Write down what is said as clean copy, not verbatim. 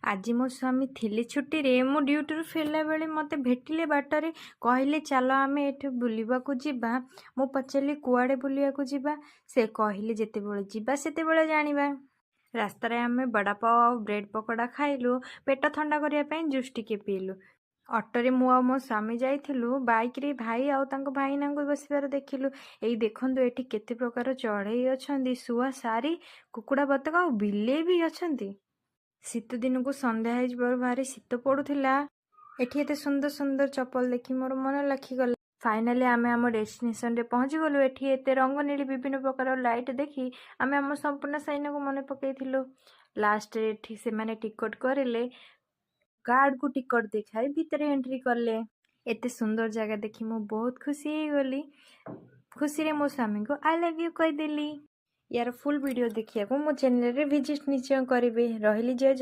ଆଜି ମୋ ସ୍ୱାମୀ ଥିଲେ ଛୁଟିରେ। ମୁଁ ଡ୍ୟୁଟିରୁ ଫେରିଲା ବେଳେ ମୋତେ ଭେଟିଲେ ବାଟରେ। କହିଲେ, "ଚାଲ, ଆମେ ଏଠୁ ବୁଲିବାକୁ ଯିବା।" ମୁଁ ପଚାରିଲି, "କୁଆଡ଼େ ବୁଲିବାକୁ ଯିବା?" ସେ କହିଲେ, "ଯେତେବେଳେ ଯିବା, ସେତେବେଳେ ଜାଣିବା।" ରାସ୍ତାରେ ଆମେ ବଡ଼ାପାव ଆଉ ବ୍ରେଡ଼ ପକୋଡ଼ା ଖାଇଲୁ। ପେଟ ଥଣ୍ଡା କରିବା ପାଇଁ ଜୁସ୍ ଟିକେ ପିଇଲୁ। ଅଟୋରେ ମୁଁ ଆଉ ମୋ ସ୍ୱାମୀ ଯାଇଥିଲୁ। ବାଇକ୍ରେ ଭାଇ ଆଉ ତାଙ୍କ ଭାଇନାଙ୍କୁ ବସିବାର ଦେଖିଲୁ। ଏଇ ଦେଖନ୍ତୁ, ଏଠି କେତେ ପ୍ରକାର ଚଢ଼େଇ ଅଛନ୍ତି। ଶୁଆ, ଶାରୀ, କୁକୁଡ଼ା, ବତକ ଆଉ ବିଲେଇ ବି ଅଛନ୍ତି। ଶୀତ ଦିନକୁ ସନ୍ଧ୍ୟା ହେଇଯିବାରୁ ଭାରି ଶୀତ ପଡ଼ୁଥିଲା। ଏଠି ଏତେ ସୁନ୍ଦର ସୁନ୍ଦର ଚପଲ ଦେଖି ମୋର ମନ ଲାଖିଗଲା। ଫାଇନାଲି ଆମେ ଆମ ଡେଷ୍ଟିନେସନରେ ପହଞ୍ଚିଗଲୁ। ଏଠି ଏତେ ରଙ୍ଗନୀଳି ବିଭିନ୍ନ ପ୍ରକାର ଲାଇଟ୍ ଦେଖି ଆମେ ଆମ ସମ୍ପୂର୍ଣ୍ଣ ସାଇନାକୁ ମନେ ପକାଇଥିଲୁ। ଲାଷ୍ଟରେ ଏଠି ସେମାନେ ଟିକଟ କରିଲେ। ଗାର୍ଡ଼କୁ ଟିକଟ ଦେଖାଇ ଭିତରେ ଏଣ୍ଟ୍ରି କଲେ। ଏତେ ସୁନ୍ଦର ଜାଗା ଦେଖି ମୁଁ ବହୁତ ଖୁସି ହେଇଗଲି। ଖୁସିରେ ମୋ ସ୍ୱାମୀଙ୍କୁ "I love you" କହିଦେଲି। ୟାର ଫୁଲ୍ ଭିଡ଼ିଓ ଦେଖିବାକୁ ମୋ ଚ୍ୟାନେଲରେ ଭିଜିଟ୍ ନିଶ୍ଚୟ କରିବେ। ରହିଲି, ଜୟ।